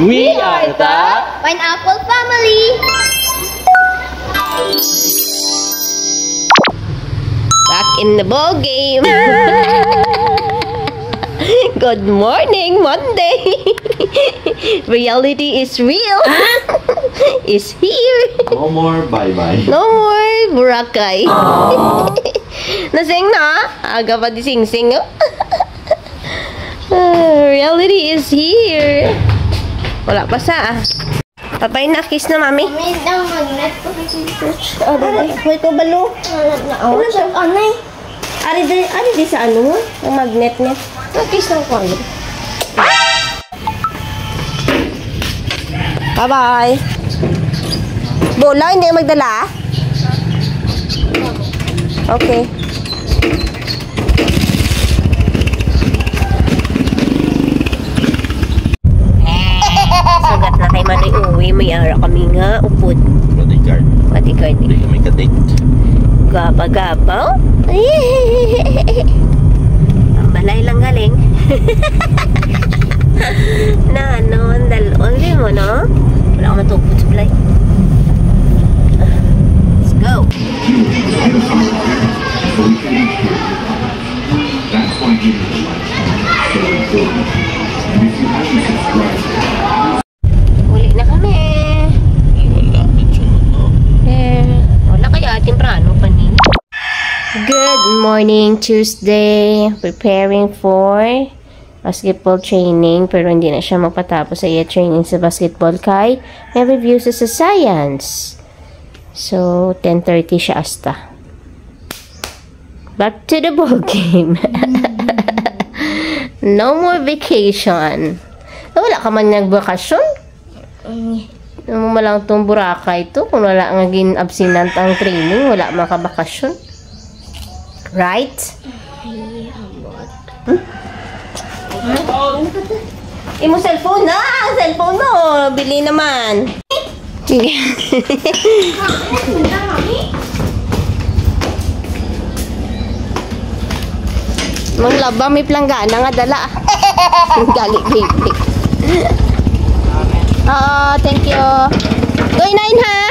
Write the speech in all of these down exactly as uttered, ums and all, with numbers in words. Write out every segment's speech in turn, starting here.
We are the Pineapple Family. Back in the ball game. Good morning, Monday. Reality is real. Is here. No more bye-bye. No more Boracay. Nasing na. Aga pa di singsing, oh. Ah, reality is here. Wala pa sa, ah. Papay na, kiss na, mami. May daw magnet ko sa church. Ah, babay. Hoy, ko balo. Wala na, oh. Wala siya, anay. Ari di, ari di sa ano, ang magnet niya. Ah, kiss lang ko, ano. Bye-bye. Bola, hindi magdala? Okay. Sugat na kay Manoy uwi, may ara kami nga upod. Bodyguard. Bodyguard. Hindi kami ka-date. Gaba-gaba. Ang balay lang galing. Na ano, ang dalon, di mo, no? Wala ka matupod sa balay. Let's go. That's why giving a like is so important. And if you haven't subscribed, Uli na kami. Wala, medyo ano. Eh, wala kaya, temprano pa ni. Good morning, Tuesday. Preparing for basketball training, pero hindi na siya magpatapos sa iya training sa basketball kay may review sa, sa science. So, ten thirty siya asta. Back to the ball game. No more vacation. Wala ka man nagbakasyon? Mm. Ano mo lang tong Boracay to? Kung wala nga gin-absinan ang training, wala makabakasyon. Right? Imo cellphone na! Ang cellphone mo! Bili naman! Sige. Mang laba, may planggana nga dala. Gali, baby. Oo, thank you. Two nine, ha?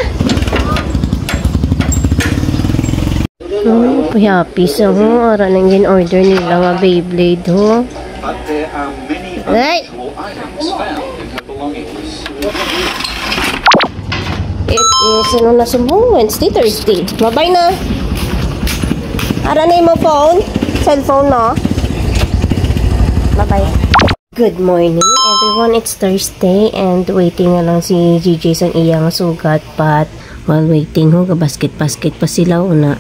Oh, happy sa ho. Ara nang gin-order nila nga Beyblade, ho. But there are many Ay! unusual items found in her belongings. It is, ano na subong? Wednesday, Thursday. Bye-bye na. Ara na yung phone. Cellphone, no? Bye-bye. Good morning, everyone. It's Thursday and waiting na lang si G J sa iyang sugat, but while waiting, ho, ga-basket-basket pa sila una.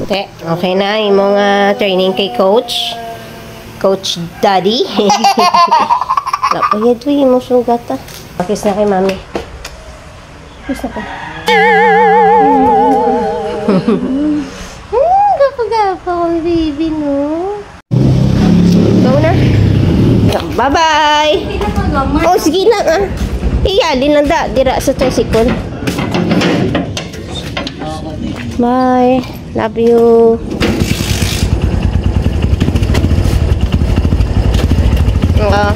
Te, okay na imong, ah, training kay Coach? Coach Daddy? Wala pa yun, uy, imong sugat, ah. Pakis na kay Mami. Pakis na ka. Hmm, gapa-gapa kong baby, no? Go na. Bye-bye. Oh, sige lang, ah. Iyali lang da, dira sa tricycle. Bye. Love you. Ah.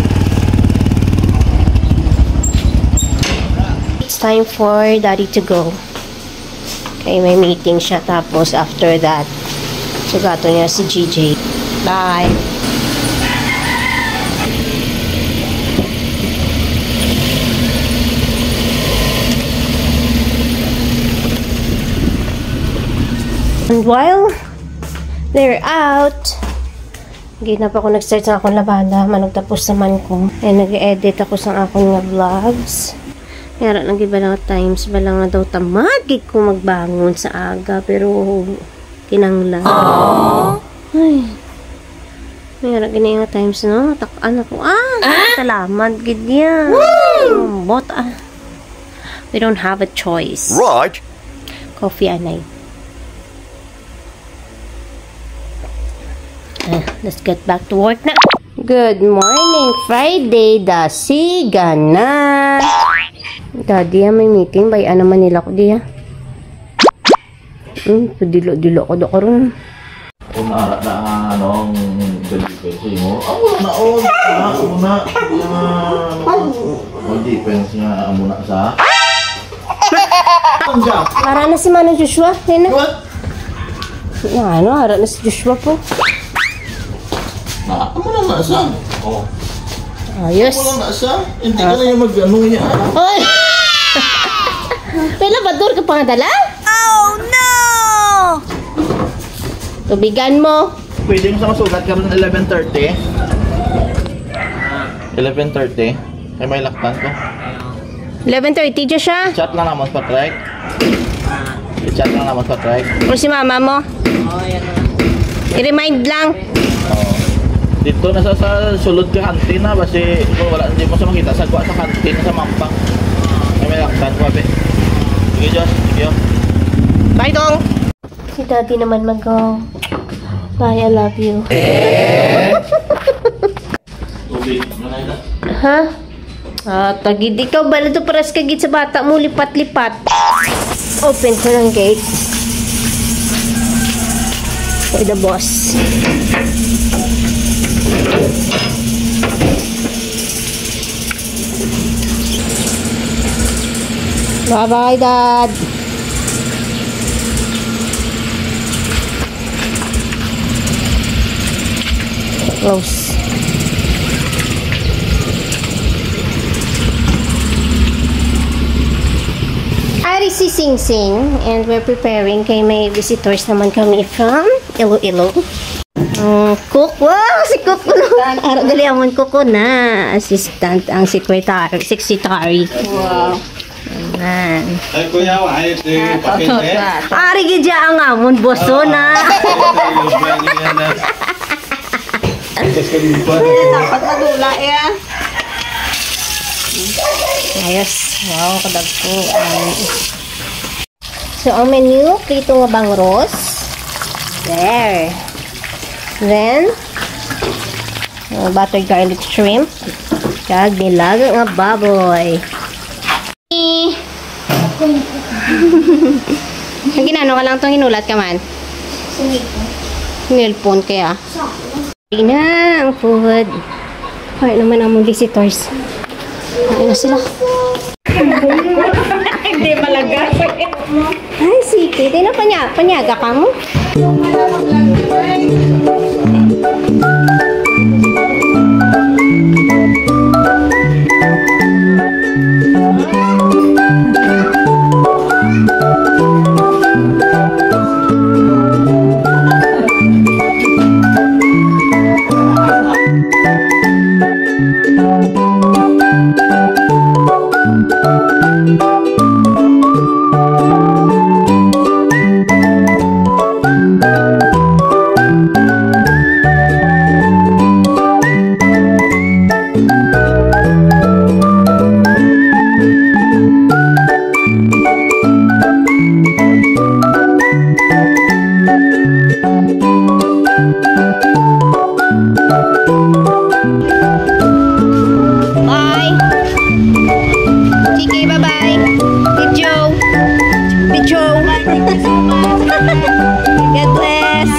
It's time for Daddy to go. Kay may meeting siya, tapos after that, sugaton niya si G J. Bye! And while they're out, gina pa ko nag-start sa akong labada, manugtapos naman ko. And nag-edit ako sa akong nga vlogs. Yara lang gid bala nga times, bala nga daw tamad gid ko magbangon sa aga, pero Kinanglan. Ay. May ara gini nga times, no? Tak-an ako. Ah, salamat gid ya. Ambot, ah. We don't have a choice. Right. Coffee, anay. Ah, let's get back to work na. Good morning, Friday, dasiga na. Daddy, ah, may meeting. Bay-an naman nila ko diya. Hmm, padilo-dilo ko do karon. Kung ara na ang, ano, ang delivery sa imo, amo na, oh, una, una, di nga, ano, ang defense nga, amo na sa. Ang job. Ara na si Manong Joshua, yun na. What? Na, ano, ara na si Joshua po. Na, amo na nga sa. Oh. Ayos. Amo na nga sa. Hindi ka na yung mag-ano niya. Oy! May labador ka pa nga dala? Oh, no! Tubigan mo. Pwede mo sa masugat karon eleven thirty? Eleven thirty? Ay, may laktan ko. Eleven thirty dyan siya. Chat lang naman sa Trek. I-chat lang naman sa Trek. O si mama mo. I-remind lang. Oo. Dito na sa, sa sulod ka kantin na, basi kung wala, hindi mo sa makita, sa gwa sa kantin sa Mampang. Ay, may laktan ko, abi. Sige, Diyos. Sige, oh. Bye, Dong. Si Daddy naman mag-, oh. Bye, I love you. Tubig. Manay na. Ha? Ah, tagid ikaw, bala to paras ka gid sa bata mo, lipat-lipat. Open ko ng gate. For the boss. Bye-bye, Dad. Close. Ari si Sing Sing, and we're preparing kay may visitors naman kami from Iloilo. Mm, cook. Wow, si cook na. Ara gali amon cook na. Assistant ang secretary, secretary. Wow. Ayan. Ay, kuya, ay, si Papete. Ari gid siya ang amon boso na. Tapos ka din pa. Dapat madula, eh. Ayos. Wow, kadagko. Ay. So, ang menu, prito nga bangros. There. Then, uh, buttered garlic shrimp. Kag nilaga nga baboy. Ang ginano ka lang tong hinulat ka man? Sa cellphone. Cellphone kaya? Sa Di na ang food. Ay, naman ang mga visitors. Ay, na sila. Hindi malaga. Ay, sige. Di na panya-, panyaga ka mo. Bye. G K, bye-bye. Video. Video. God bless.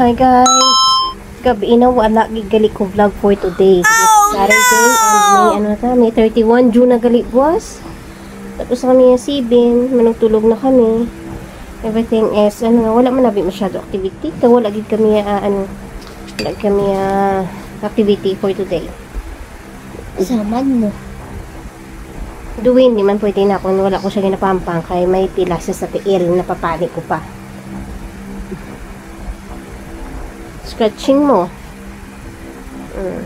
Hi guys! Gabi na, wala gid gali ko vlog for today. It's Saturday and May, ano na ta, May thirty-one, June na gali, boss. Tapos na kami nga seven, manugtulog na kami. Everything is, ano, wala man abi masyado activity. Kag wala gid kami, ah, ano, wala kami, ah, activity for today. Samad mo. Duwin, di man pwede na kung wala ko siya ginapampang kay may pila siya sa tiil, napapali ko pa. Scratching mo. Mm.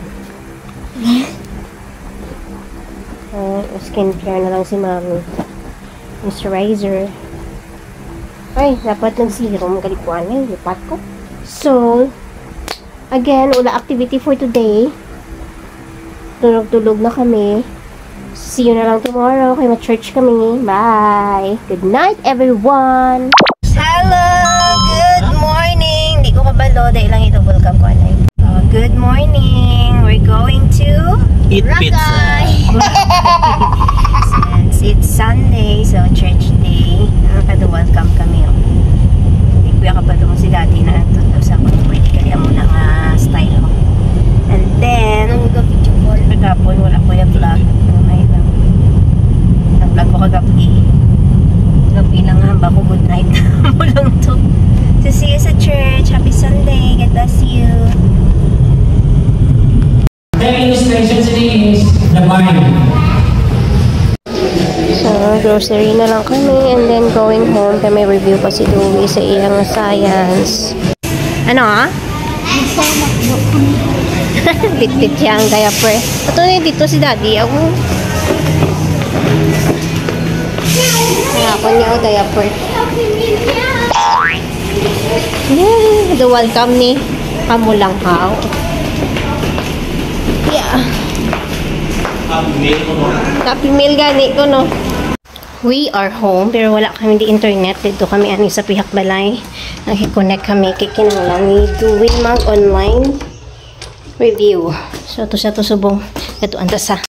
Oh, skincare na lang si Mami. Moisturizer. Ay, dapat nag-serum. Kalikuan eh. Lipat ko. So, again, wala activity for today. Tulog-tulog na kami. See you na lang tomorrow. Kay ma-church kami. Bye! Good night, everyone! Hello! Good morning! Di ko kabalo. Dahil lang ito, welcome ko, anay. Uh, good morning! We're going to Eat pizza. Since it's Sunday, so church day, nakaka-welcome kami, oh. Di ko kabalo si Daddy na ito sa akong birthday, kaya mo na nga style, oh. And then, ang gabi, kagapon, wala ko yung vlog. Gamay lang. Nag-vlog ko kagabi. Gabi na nga, ba ko good night. Mo lang to. So, see you sa church. Happy Sunday. God bless you. The illustration today is the vine. So, grocery na lang kami and then going home kay may review pa si Dewey sa iyang science. Ano, ah? Bitbit siya ang diaper. Ato na dito si Daddy. Ako. Ako niya, oh, diaper. Yeah, the welcome ni. Kamo lang, ha? Yeah. Happy meal gani ko, no? We are home, pero wala kami di internet. Dito kami ani sa pihak balay. Nag-connect kami kay kinahanglan ni Dewey mag-online review. So, to sa to subong. Ito ang tasa.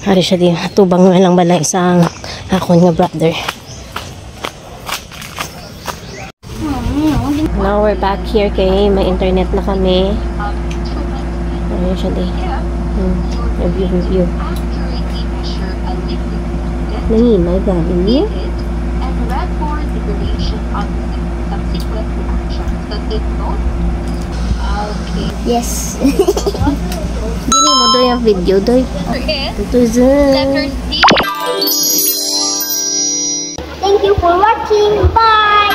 Ari siya di, tubang na lang balay sa akon nga brother. Now we're back here kay may internet na kami. Ano siya di? Hmm. Review, review. Nangimay galing niya. Yes. Dili mo doy ang video, doy. Ito is, uh, Letter D. Thank you for watching. Bye!